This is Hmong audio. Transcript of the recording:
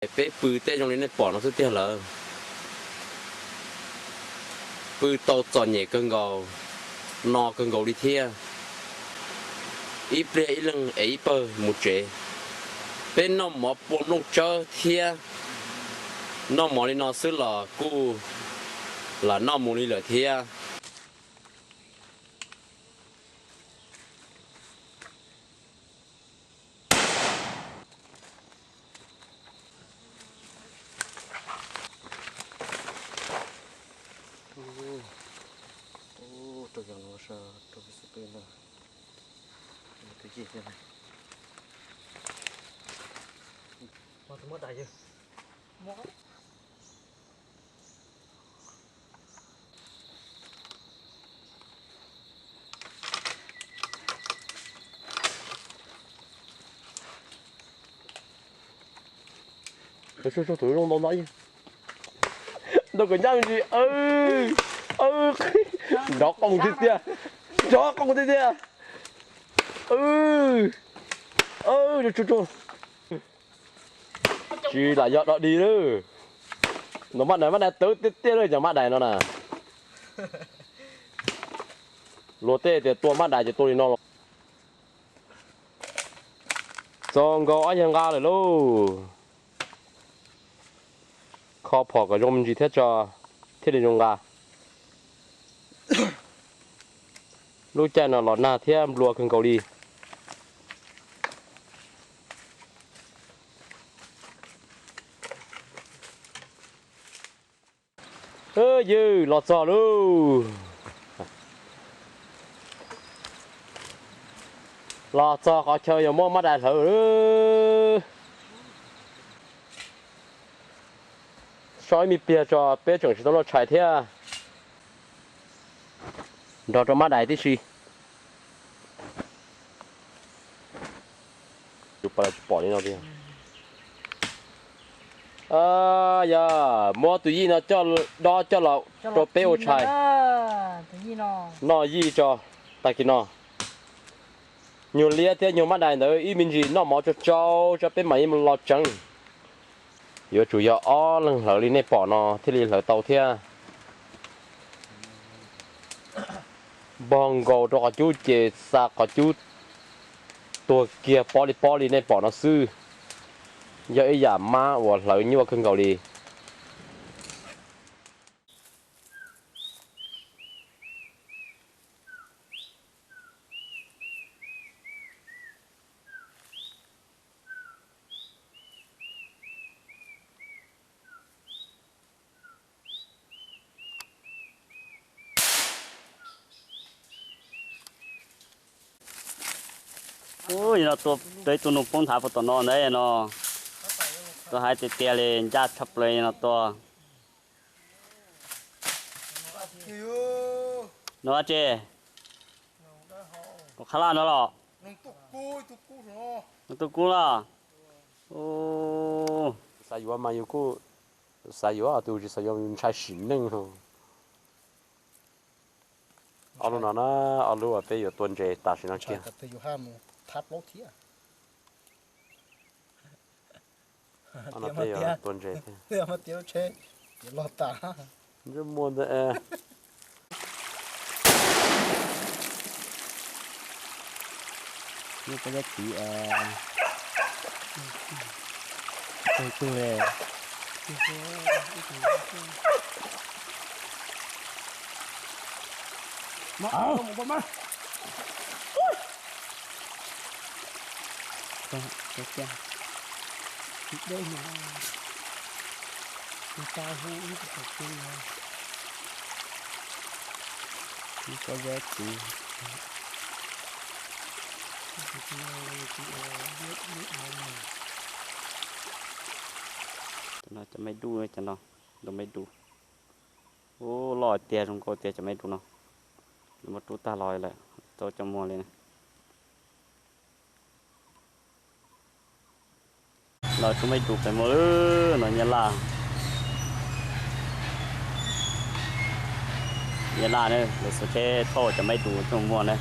Peb pw tej zoo li nej pom no xwb tiag lawm. Pw tau txom nyem kawg nkaus, no kawg nkaus li thiab. Ib pliag ib leeg es ib pawg mus tsev. Peb noj mov pua nplooj tsawb thiab. Noj mov li no xwb los kuj lam noj mus li lawm thiab. Tus zoo ntau ntau ntau kom nyab me ntsis. Nrov qoo tiag tiag, nrov qoo tiag tiag. Tsis lam yog dog dig lawm. Nws maj dais, maj dais tawv tiag tiag li cov maj dais no na. Luag tej tias tua maj dais ces tua li no los. Txog nkaus ob yag nqa lawm lauj. Kho phom kom zoo me ntsis thiab tso, thiaj li zoo nqa. Lub caij no los nag thiab nplua kawg nkaus li. Ywg, los txog lauj. Los txog qhov chaw yog muab maj dais hlawv. So ib me pliag tso peb tseem tsis tau noj tshais thiab. Nrog rau maj dais tib si. Yus pom li no tiag. Yog muab tus yij no coj dob coj los rau peb ua tshais. Noj yij tso, tag kis no. Nyuag liab thiab nyuag maj dais ntawd ib me ntsis noj mov tsau tsau tso peb mam li los tseev. Yuav tsum yog ob leeg hlawv li nej pom no thiaj li hlawv tau thiab. Npog nkaus rau qhov cub ces xa qhov cub tuag kiag pob li pob li nej pom no xwb. Yog ib yam mab uas hlawv nyuaj kawg nkaus li. Ub, no tua, tua ib tug noog poob nthav puag tom no ntag no. Tua hais tiag tiag li, ncaj tshaj plaws no tua. Noog dab tsi? Noog qhab laj no los? Noog tub kub los? Xav yuav mas yus kuj xav yuav, tus tsis xav yuav ntshai sim neej. Ob lub no na, ob lub uas peb yuav tua ntses tam sim no kiag. Ob no peb yuav tua ntses thiab. Ntsej muag ntawd. Nyob peb zab txiv tug tug le. Cov no cov me dub, cov no, dub me dub. Ub, loj tiag, zoo nkauj tiag cov me dub no. Muab rub tag los lawm, tau cov muag li na. Los tsuj me dub pem muag lawm no, nyab laj. Nyab laj na, lawv xuas tsheb thauj cov me dub tsuj muag na.